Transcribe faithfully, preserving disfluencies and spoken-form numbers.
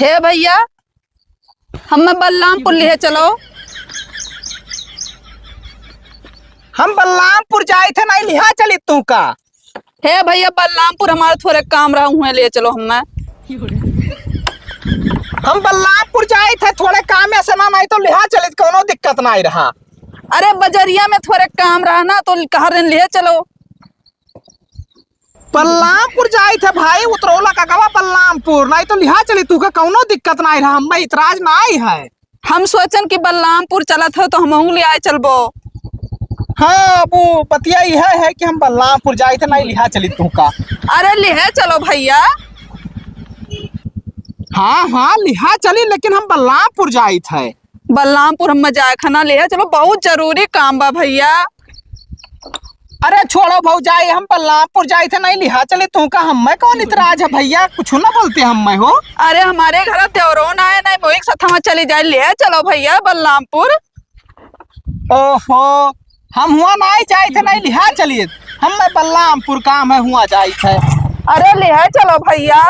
हे भइया, हम्मे बलरामपुर लिहे चलो। हम बलरामपुर जाइत है, नाहीं लिहा चली तू का? हे भइया, बलरामपुर हमार थोरे काम रहा, उहें लिहे चलो हम्मे। हम बलरामपुर जाइत है थोरे काम से ना, नाहीं तो लिहा चली, कौनो दिक्कत नाहीं रहा। अरे बजरिया में थोरे काम रहा ना, तो कहा रहे लिहे चलो। बलरामपुर जाइत है भाई, उतरौला का गवा बलरामपुर, नाहीं तो लिहा चली तू का, कौनो दिक्कत नाहीं रहा, हम्मे इतराज नाहीं है। हम सोचन कि बलरामपुर चलत हो तो हमहू लिहाए चलबो। हाँ, अब बतिया इहे है कि हम बलरामपुर जाइत है, नाहीं लिहा चली तू का। अरे लिहे चलो भइया। हाँ हाँ, लिहा चली, लेकिन हम बलरामपुर जाइत है। बलरामपुर हम्मे जाए खाना लिहे चलो, बहुत जरूरी काम बा भइया। अरे छोड़ो भौजाई, हम बलरामपुर जाइत है, नाहीं लिहा चली तू का, हम्मे कौन इतराज है भइया, कुछ ना बोलते हम्मे हो। अरे हमारे घर देवरो ना है, नाहीं मोहिक साथ हम चली जाए, लिहे चलो भइया बलरामपुर। ओहो, हम हुआ नाहीं जाइत है, नाहीं लिहा चली, हम्मे बलरामपुर काम है, हुआ जाइत है। अरे लिहे चलो भइया।